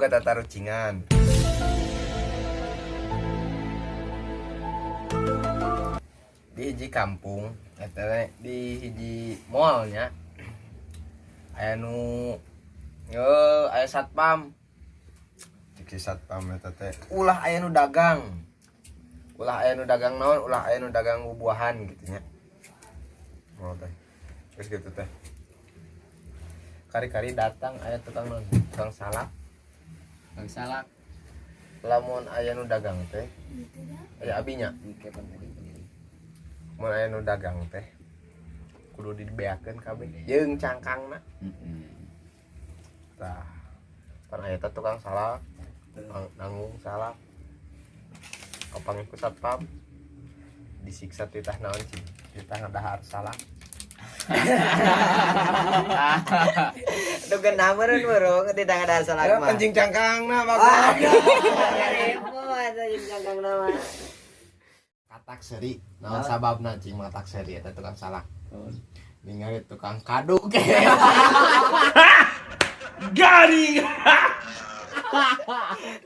Boga tatarucingan. Di hiji kampung eta teh, di hiji mall nya, aya nu aya satpam. Cek si satpam eta teh, ulah aya nu dagang, ulah aya nu dagang naon, ulah aya nu dagang buah-buahan gitu nya. Mau teh. Terus gitu teh. Kari-kari datang aya tukang naon, tukang salak. Bang salak. Lamun aya nu dagang teh aya abinya. Mun aya nu dagang teh kudu dibeakeun kabeh jeung cangkangna. Tah, pan aya teh tukang salak nanggung salak, kapanggih ku satpam, disiksa titah naon cing, titah ngadahar salak. Duh, genah meureun burung tidak ada salak Ya, mah. kencing cangkangna bagus. Aduh, repot jeung cangkangna mah. Katak seri naon sababna cing matak seri eta tukang salak? Ningali tukang kaduk. Garing.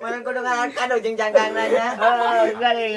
Mana kudu ngaran kado jeung cangkangna nya. Oh, garing.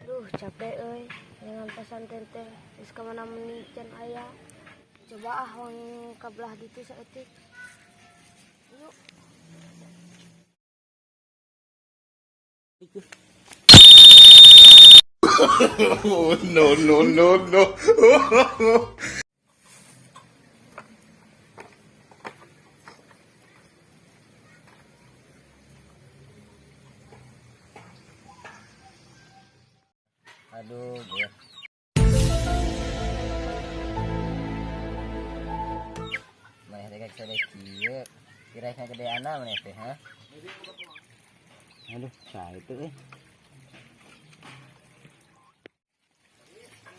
Duh, capek euy dengan pesantren teh geus ka mana meni can aya. Coba ah wang ka belah ditu saeutik. Yuk. Oh, no, no, no, no. Aduh, gue. Maneh teh kaya kieu. Kira-kira gede ana maneh teh, ha? Aduh, saha itu euy?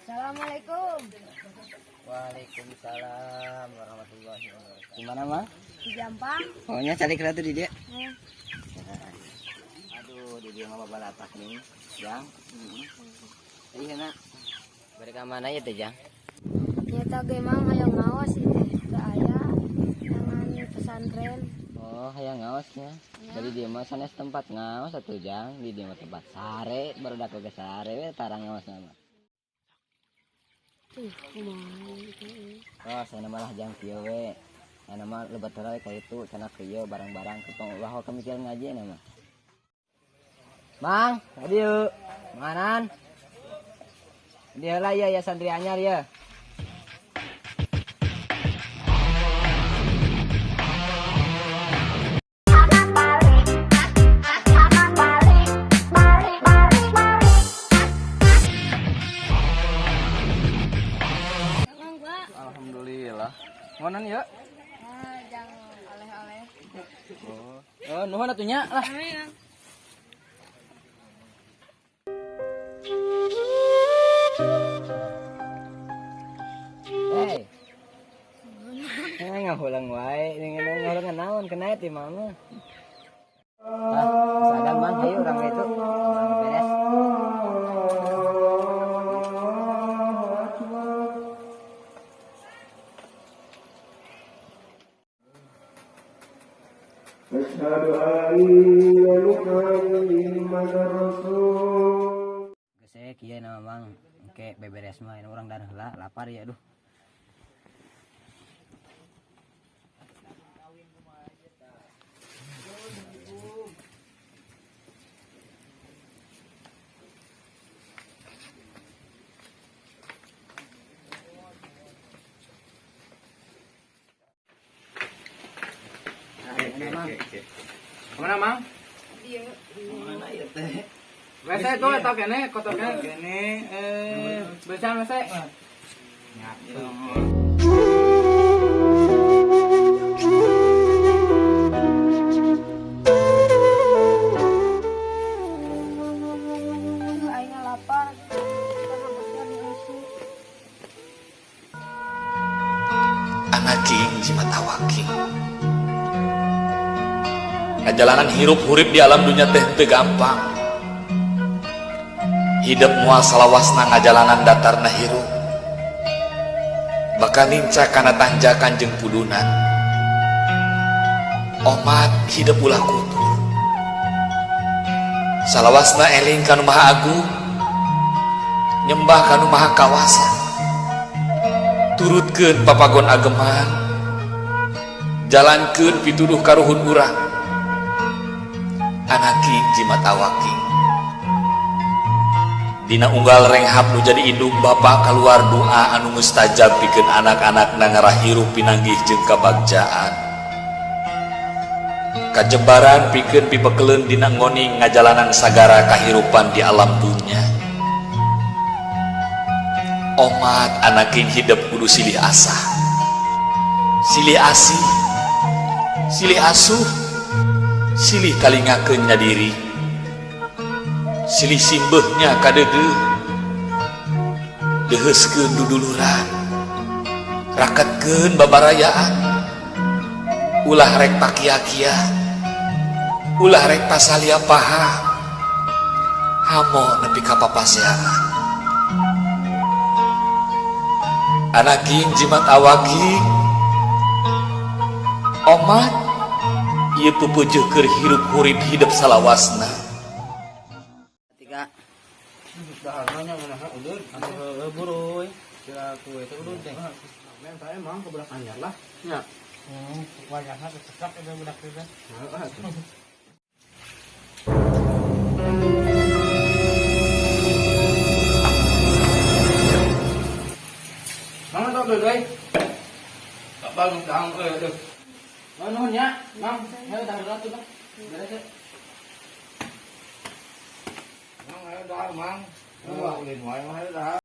Assalamualaikum. Waalaikumsalam warahmatullahi wabarakatuh. Gimana, Mang? Di Jampang. Pokoknya cari kereta di dia. Hmm. Aduh, di dia mah balatak nih, Jang. Iya, nak. Bari ka mana ya teh, Jang? Nyata ge Mang hayang ngaos ieu teh teu aya jangan pesantren. Oh, hayang ngaosnya. Ya. Jadi dia mah sanes tempat ngaos atuh, Jang. Di dia mah tempat sare, baru ke sare we tarang ngaos mah. Ih, kumaha ieu teh. Oh, saya malah jang kieu we. Ana mah lebat heula ka itu cenah kieu barang-barang ketong ulah ka mikir ngaji na mah. Mang, tadi yuk. Mangan. Dia lah ya ya santri anyar ya. Mang, Pak. Alhamdulillah. Ngonan ya? Ah, jang oleh-oleh. Oh, oh nuhun atuh nya lah. Amin. Hei. Eh, ngahulang wae, ngahulang naon kena ti mama. Ah, sadar Mang, hayu urang itu. Urang beres. Asyhadu anna Muhammadar Rasul. Gesek ieu nama Mang, engke beberes mah ini urang dan heula lapar ya aduh. Kemana, Mang? Iya. Mana ieu teh? WC tuh eta kene, kotor kene. Kene besan WC. Anaking jimat awaking. Ngajalanan hirup hurip di alam dunia teh teu gampang. Hidup moal salawasna ngajalanan datarna hirup. Bakal nincak kana tanjakan jeung pudunan. Omat hidup ulah kutur. Salawasna eling kanu Maha Agung, nyembah kanu Maha Kawasa. Turutkeun papagon ageman, jalankeun pituduh karuhun urang. Anaking jimat awaking. Dina unggal renghap nu jadi indung bapa kaluar doa anu mustajab pikeun anak-anakna ngarah hirup pinanggih jeung kabagjaan. Kajembaran pikeun pibekeleun dina ngoning ngajalanan sagara kahirupan di alam dunya. Omat anaking hidup kudu silih asah, silih asih, silih asuh, silih talingakeun nya diri, silih simbeuhnya kadeudeuh, deuheuskeun duduluran, raketkeun babarayaan, ulah rek pakia-kia, ulah rek pasalia paha, hamo nepi ka papaseaan. Anaking jimat awaking, omat ieu pupujuh keur hirup hurip hidup salawasna. Tiga. Daharnya ngeunah ulun anu heueuh buruy. Kira kue teh ulun teh. Mem saya emang ke budak anyar lah. Nya. Wajahna cekak eta budak teh. Heeh atuh. Mang tok deui. Tak bang dang euy aduh. Oh nuhun nya, Mang. Hayo dahar heula tuh, Bang. Beres ya. Mang ayo dahar, Mang. Wah, ulin wae mah hayo dahar.